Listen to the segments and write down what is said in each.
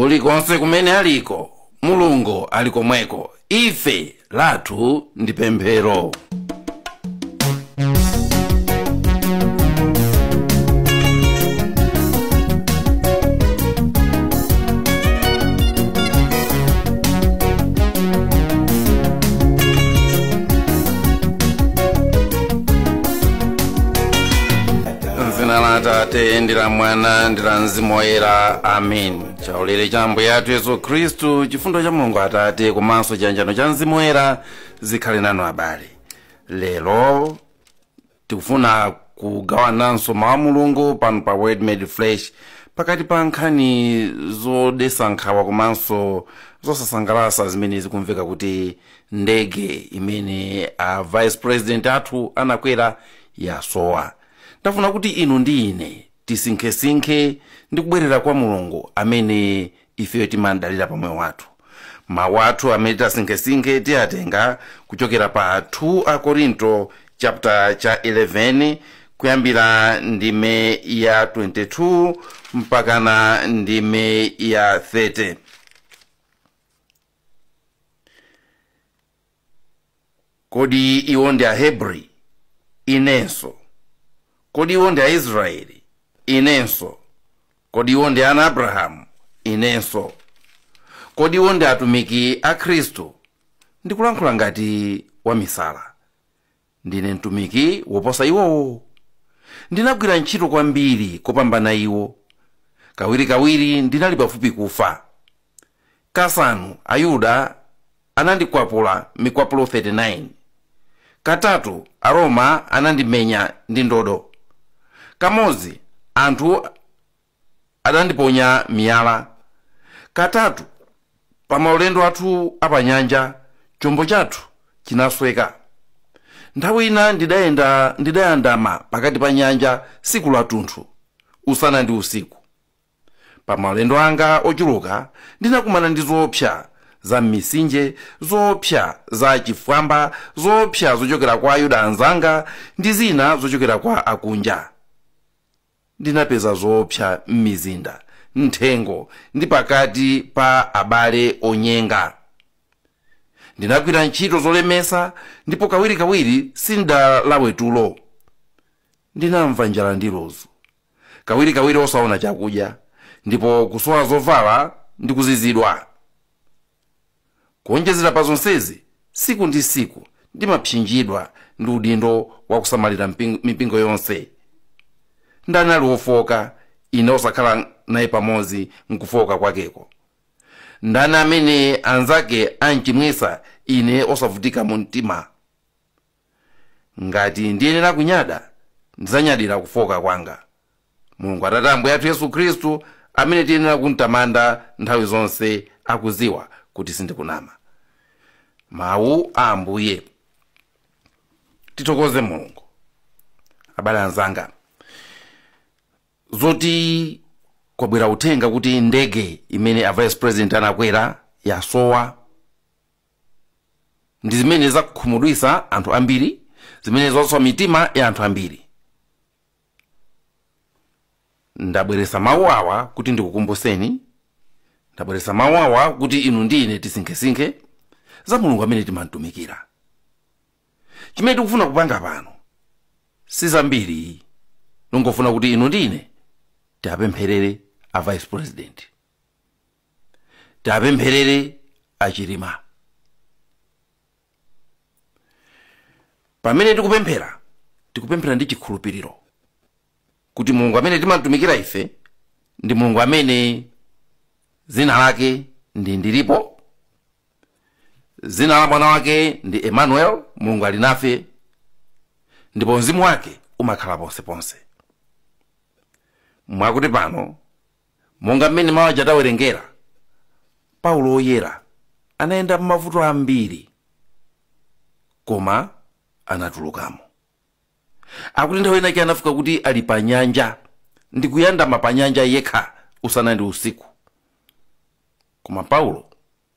Kulikonse kumene aliko, Mulungu ali komweko. Ife lathu ndi pemphero. Mzina la Atate ndi la Mwana ndi la Mzimu Woyera, amen. Chaulere cha Ambuye athu Yesu Khristu, chifundo cha Mulungu Atate komanso chiyanjano cha Mzimu Woyera zikhale nanu abale. Lero tikufuna kugawananso mawu a Mulungu pano pa Word Made Flesh, pakati pa nkhani zodetsa nkhawa komanso zosasangalatsa zimene zikumveka kuti ndege imene a vice president athu anakwera yasowa. Ndafuna kuti inu ndi ine tisinkhesinkhe ndi kubwerera kwa Mulungu amene ifeyo timadalira pa moyo wathu. Mawu athu amene tasinkhesinkhe tiyatenga kuchokera pa 2 Akorinto chapter cha 11 kuyambira ndime ya 22 mpakana ndime ya 30. Kodi iwo ndi Ahebri? Inenso. Kodi iwo ndi Aisraeli? Inenso. Kodi iwo ndi ana Abrahamu? Inenso. Kodi iwo ndi atumiki a Khristu? Ndikulankhula ngati wamisala. Ndine mtumiki woposa iwowo. Ndinagwira ntchito kwambiri kopambana iwo. Kawirikawiri ndinali pafupi kufa. Kasanu Ayuda anandikwapula mikwapulo 39. Katatu Aroma anandimenya ndi ndodo. Kamodzi anthu adandiponya miyala. Katatu pa maulendo athu apanyanja chombo chathu chinasweka. Nthawi ina ndidayandama pakati pa nyanja tsiku lathunthu, usana ndi usiku. Pa maulendo anga ochuluka ndinakumana ndi zoopsa za m'mitsinje, zoopsa za chifwamba, zoopsa zochokera kwa Ayuda anzanga ndi zina zochokera kwa akunja. Ndinapeza zoopsa m'mizinda, mthengo ndi pakati pa abale onyenga. Ndinagwira ntchito zolemesa ndipo kawirikawiri sindalawe tulo. Ndinamva njala ndi ludzu, kawirikawiri osaona chakudya, ndipo kusowa zovala ndi kuzizidwa. Kuonjezera pa zonsezi, tsiku ndi tsiku ndimapsinjidwa ndi udindo wa kusamalira mipingo yonse. Ndani ali wofowoka, ine osakhala naye pamodzi mkufowoka kwakeko? Ndani amene anzake anchimwisa, ine osavutika mu mtima? Ngati ndiyenera kunyada, ndidzanyadira kufowoka kwanga. Mulungu Atate Ambuye athu Yesu Khristu, amene tiyenera kumtamanda nthawi zonse, akudziwa kuti sindikunama. Mawu a Ambuye. Tithokoze Mulungu. Abale anzanga, zoti kwabwera uthenga kuti ndege imene a vice president anakwera yasowa ndi zimene zakukhumudwitsa anthu ambiri, zimene zaswa mitima ya anthu ambiri. Ndabweretsa mawu awa kuti ndikukumbuseni, ndabweretsa mawu awa kuti inu ndi ine tisinkhesinkhe za Mulungu amene timamtumikira. Chimene tikufuna kupanga pano si zambiri, nongofuna kuti inu ndi ine tiapempherere a vice president, tiapempherere achilima. Pamene tikupemphera, tikupemphera ndi chikhulupiriro kuti Mulungu amene timamtumikira ife ndi Mulungu amene dzina lake ndi Ndilipo, dzina la mwana wake ndi Emmanuel, Mulungu ali nafe, ndipo mzimu wake umakhala ponseponse. Mwakuti pano, monga mmene mawu aja tawerengera, Paulo woyera anayenda m'mavuto ambiri, koma anatulukamo. Akuti nthawi inake anafika kuti ali pa nyanja ndi kuyandama pa nyanja yekha usana ndi usiku, koma Paulo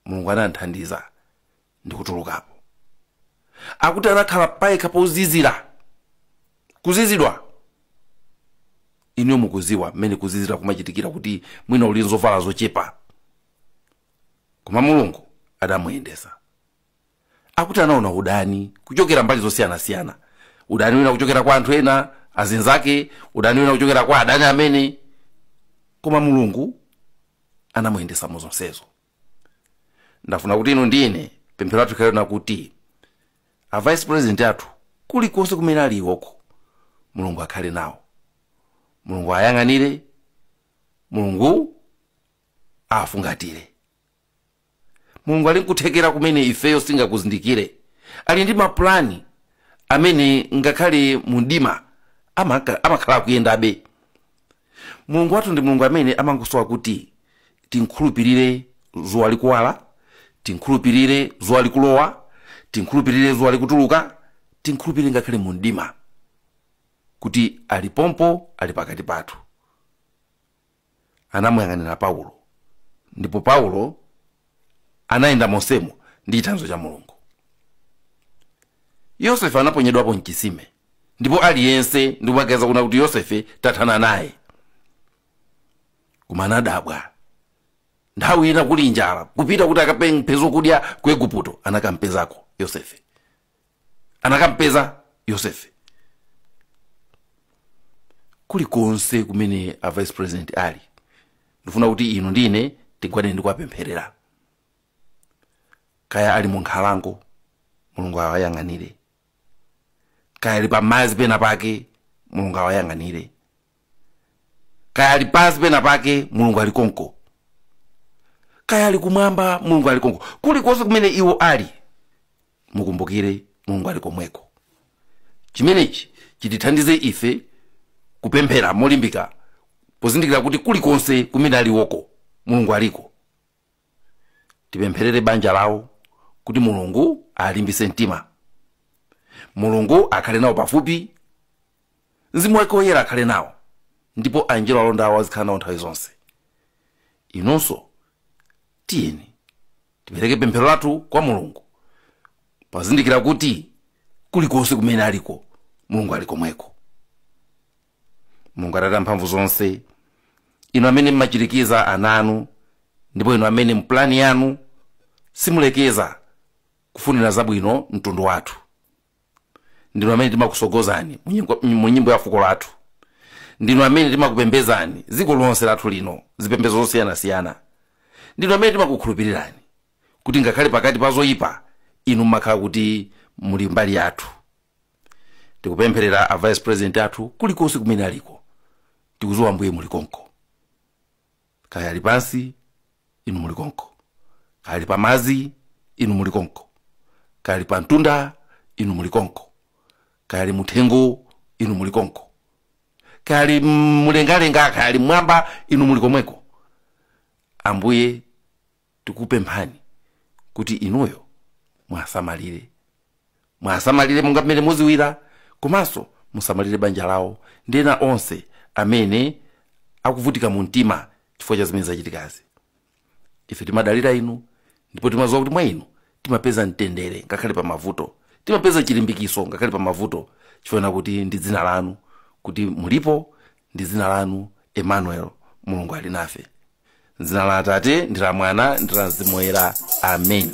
Mulungu anamthandiza ndi kutulukapo. Akuti anakhala payekha pozizira, kuzizidwa. Inuyo mukuziwa mmene kuzizira kumachitikira, kuti mwina uli nzovala zochepa. Koma Mulungu adamuyendesa. Akuti anaona udani kuchokera mbali zosiyanasiyana. Udani wina kuchokera kwa anthu ena azinzake, udani wina kuchokera kwa adani amene. Koma Mulungu anamuyendesa muzonsezo. Ndafuna kuti inu ndine pemphero lathu likhale kuti a vice president athu kulikonse kumene ali iwoko, Mulungu akhale nawo, Mulungu ayang'anire, Mulungu afungatire. Mulungu ali nkuthekera kumene ifeyo singakuzindikire. Ali ndi mapulani amene ngakhale mundima amakhala akuyendabe. Mulungu wathu ndi Mulungu amene amangosowa kuti tinkhulupirire zuwa likuwala, tinkhulupirire zuwa likulowa, tinkhulupirire zuwa likutuluka, tinkhulupirire ngakhale mundima kuti alipompo, ali pakati pathu. Anamuyang'anira Paulo, ndipo Paulo anayenda monsemo ndi chithandizo cha Mulungu. Yosefe anaponyedwapo mchisime, ndipo aliyense ndikumaganiza kuna kuti Yosefe tathana naye. Koma anadabwa nthawi ina kuli njala, kupita kuti akapemphe zokudya ku Igupto, anakampezako Yosefe, anakampeza Yosefe. Kulikonse kumene a vice president ali, ndifuna kuti inu ndine tigwane ndi kuwapempherera. Kaya ali mu nkhalango, Mulungu awayang'anire. Kaya ali pamazi pena pake, Mulungu awayang'anire. Kaya ali pansi pena pake, Mulungu ali konko. Kaya ali kumwamba, Mulungu ali konko. Kulikonse kumene iwo ali, mukumbukire Mulungu ali komweko. Chimenechi chitithandize ife kupemphera molimbika, pozindikira kuti kulikonse kumene aliwoko Mulungu aliko. Tipempherere banja lawo kuti Mulungu alimbise mtima, Mulungu akhale nawo pafupi, Mzimu wake Woyera akhale nawo, ndipo anjelo alonda awo azikhala nawo nthawi zonse. Inunso tiyeni tipereke pemphero lathu kwa Mulungu, pozindikira kuti kulikonse kumene aliko Mulungu ali komweko. Mulungu Atate amphamvu zonse, inu amene mmachirikiza ana anu, ndipo inu amene mplani yanu simulekeza kufunira zabwino mtundu wathu, ndinu amene timakusogozani mu nyimbo ya fuko lathu, ndinu amene timakupembezani dziko lonse lathu lino, zipembedzo zosiyanasiyana, ndinu amene timakukhulupirirani kuti ngakhale pakati pa zoyipa inu mmakhala kuti muli mbali yathu. Tikupempherera a vice president athu kulikonse kumene aliko, tikudziwa Ambuye muli konko. Kaya ali pansi, inu muli konko. Kaya ali pamazi, inu muli konko. Kaya ali pamtunda, inu muli konko. Kaya ali muthengo, inu muli konko. Kaya ali mlengalenga, kaya ali mwamba, inu muli komweko. Ambuye tikupemphani kuti inuyo mwasamalire, mwasamalire monga mmene muziwira, komanso musamalire banja lawo ndi ena onse amene akuvutika mu mtima chifukwa cha zimene zachitikazi. Ife timadalira inu, ndipo timadziwa kuti mwa inu timapeza mtendere ngakhale pa mavuto, timapeza chilimbikiso ngakhale pa mavuto, chifukwa kuti ndi dzina lanu kuti mulipo, ndi dzina lanu Emmanuel, Mulungu ali nafe. Dzina la Atate ndi la Mwana ndi la Mzimu Woyera. Amen.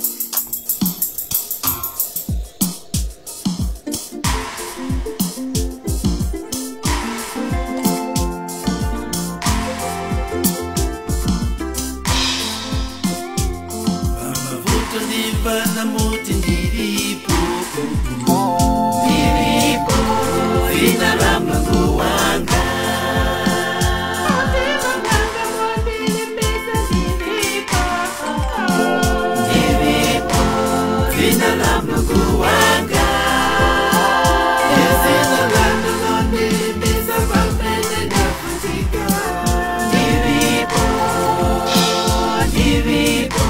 Pamavuto ndimva muti ndilipo, ndilipo, dzina la Mulungu wanga. Ndilipo, dzina la Mulungu wanga. Dzina lanu londilimbisa pamene ndavutika. Ndilipo, ndilipo,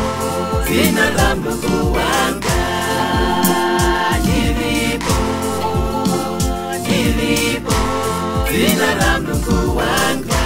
dzina la Mulungu wanga. Ndilipo, ndilipo, dzina la Mulungu wanga.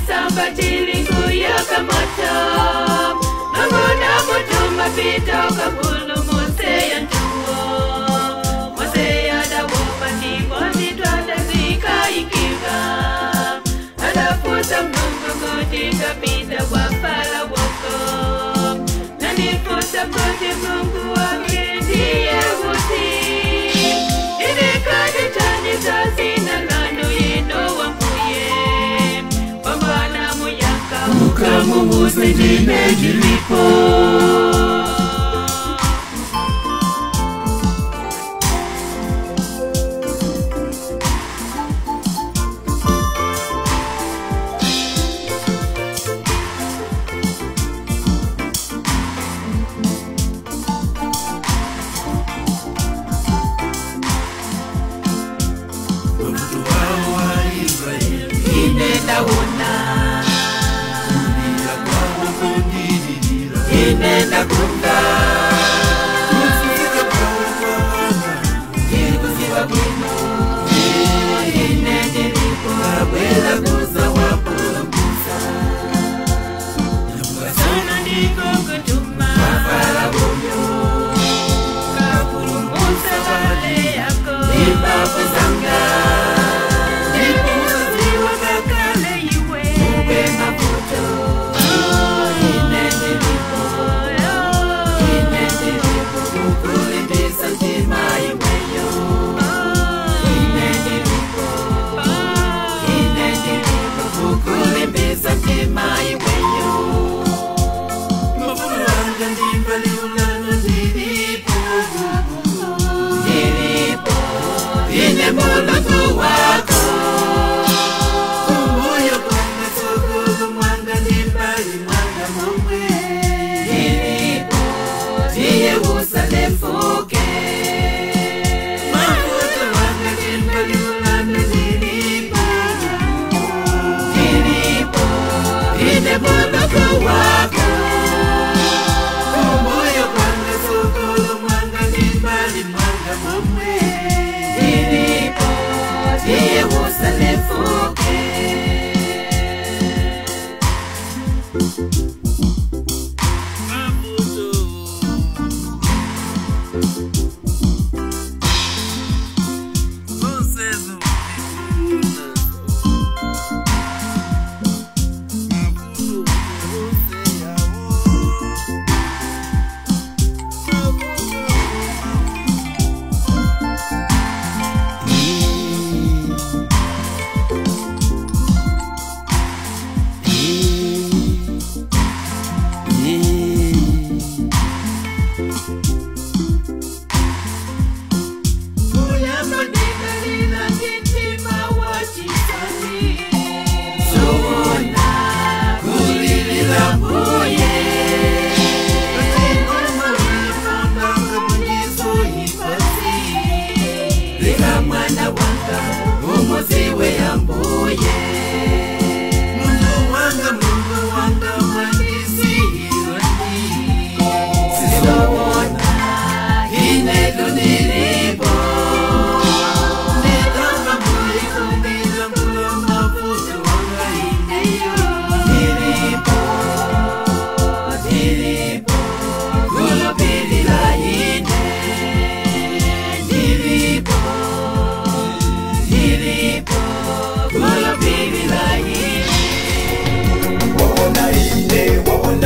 Chisamba chilinguyaka moto Mangona mutuma pitoka bulu Mose ya ntuo Mose ya dawopa ndipo nditwanda zikaikiva Adafusa Mulungu kuti kapita kwa Farao Nanifusa kuti Mulungu wake ndiye uti Inikadi chani zazina lanu yino wambuye Wambana muyaka Ukamuuze ndine ndilipo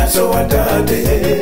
So I